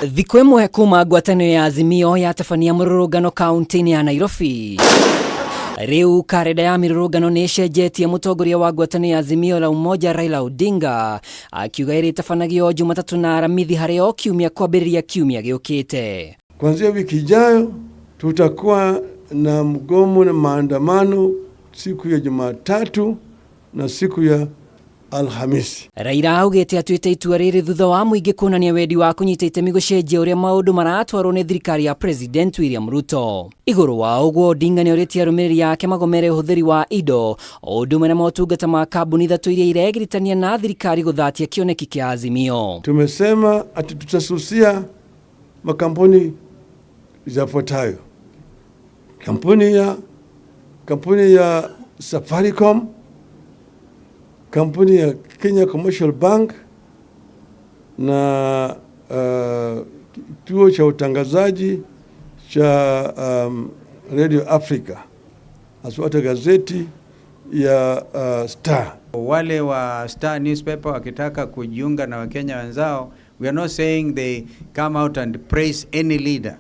Thikũ ĩmwe kuma ngwatanĩro ya Azimio yatabania mũrũrũngano kaunti-inĩ ya Nairobi. Rĩu karenda ya mĩrũrũngano nĩ ĩcenjetie. Mũtongoria wa ngwatanĩro ya Azimio la Umoja Raila Odinga akiuga ĩrĩtabanagio Jumatatũ na Aramithi harĩ o kiumia kwambĩrĩria kiumia gĩũkĩte. Kuanzia wiki ijayo tutakuwa na mgomo na maandamano siku ya Jumatatu na siku ya Alhamisi. Raila augĩte atuĩte itua rĩrĩ thutha wa mũingĩ kuonania wendi wa kũnyita itemi gũcenjia ũrĩa maũndũ maratwarwo nĩ thirikari ya President William Ruto. Igũrũ wa ũguo, Odinga nĩ orĩtie arũmĩrĩri ake magomere ũhũthĩri wa indo o ũndũ ũmwe na motungata ma kambuni ithatũ iria iregiritania na thirikari gũthatia kĩoneki kĩa Azimio. Tumesema ati tutasusia makampuni yafuatayo: kampuni ya Safaricom, kampuni ya Kenya Commercial Bank na kituo cha utangazaji cha Radio Africa, haswa hata gazeti ya Star. Wale wa Star newspaper wakitaka kujiunga na Wakenya wenzao, we are not saying they come out and praise any leader,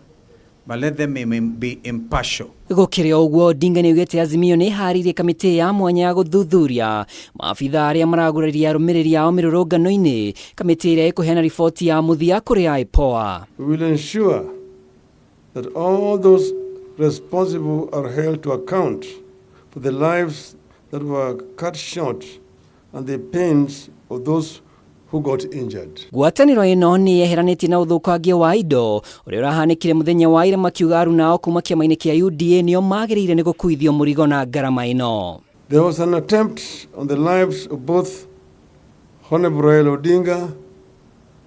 but let them be impartial. Gũkĩrĩ o ũguo, Odinga nĩ augĩte Azimio nĩ ĩharĩirie kamĩtĩ ya mwanya ya gũthuthuria maabitha arĩa maragũrĩria arũmĩrĩri ao mĩrũrũngano-inĩ, kamĩtĩ ĩrĩa ĩkũheana riboti ya mũthia kũrĩ IPOA. We will ensure that all those responsible are held to account for the lives that were cut short and the pains of those who got injured. Ngwatanĩro ĩno nĩ yeheranĩtie na ũthũkangia wa indo ũrĩa ũrahanĩkire mũthenya wa ira, makiuga aruna ao kuma kĩama-inĩ kĩa UDA nĩo magĩrĩire nĩ gũkuithio mũrigo na ngarama ĩno. There was an attempt on the lives of both Honorable Raila Odinga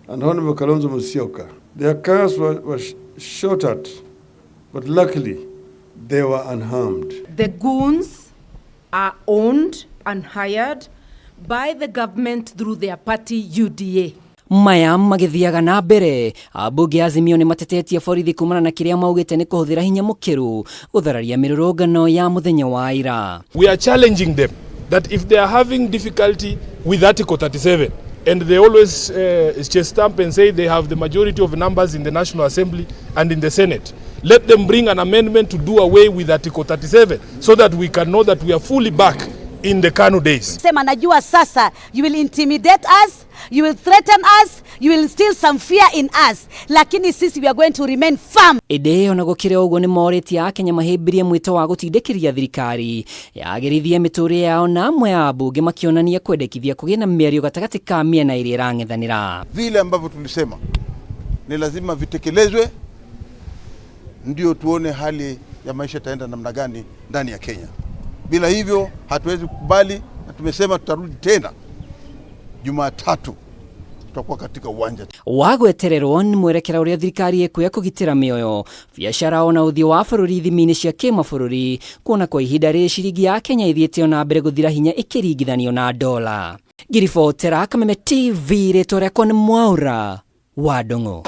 and Honorable Kalonzo Musyoka. Their cars were shot at, but luckily they were unharmed. The goons are owned and hired by the government through their party UDA. Maya magĩthiaga na mbere, ambunge a Azimio nĩ matetetie borithi kumana na kĩrĩa maugĩte nĩ kũhũthĩra hinya mũkĩru gũthararia mĩrũrũngano ya mũthenya wa ira. We are challenging them that if they are having difficulty with Article 37, and they always chest stamp and say they have the majority of numbers in the National Assembly and in the Senate, let them bring an amendment to do away with Article 37 so that we can know that we are fully back in the KANU days. Sema najua sasa you will intimidate us, you will threaten us, you will instill some fear in us, lakini sisi we are going to remain firm. Ĩndĩ ona gũkĩrĩ ũguo, nĩ morĩtie Akenya mahĩmbĩrie mwĩto wa gũtindĩkĩrĩria thirikari yagĩrithie mĩtũrĩre yao, na amwe a ambunge makĩonania kwendekithia kũgĩe na mĩario gatagatĩ ka mĩena ĩrĩa ĩrang'ethanĩra. Vile ambavyo tulisema ni lazima vitekelezwe, ndio tuone hali ya maisha itaenda namna gani ndani ya Kenya. Bila hivyo hatuwezi kukubali, na tumesema tutarudi tena Jumatatu, tutakuwa katika uwanja. Wa gwetererwo nĩ mwerekera ũrĩa thirikari ĩkuoya kũgitĩra mĩoyo, biacara ona ũthiũ wa bũrũri ithimi-inĩ cia kĩmabũrũri, kuona kwa ihinda rĩrĩ ciringi ya Kenya ĩthiĩte ona mbere gũthira hinya ĩkĩringithanio na dola. Ngiribotera Kameme TV, rĩtwa rĩakwa nĩ Mwaura wa Ndung'u.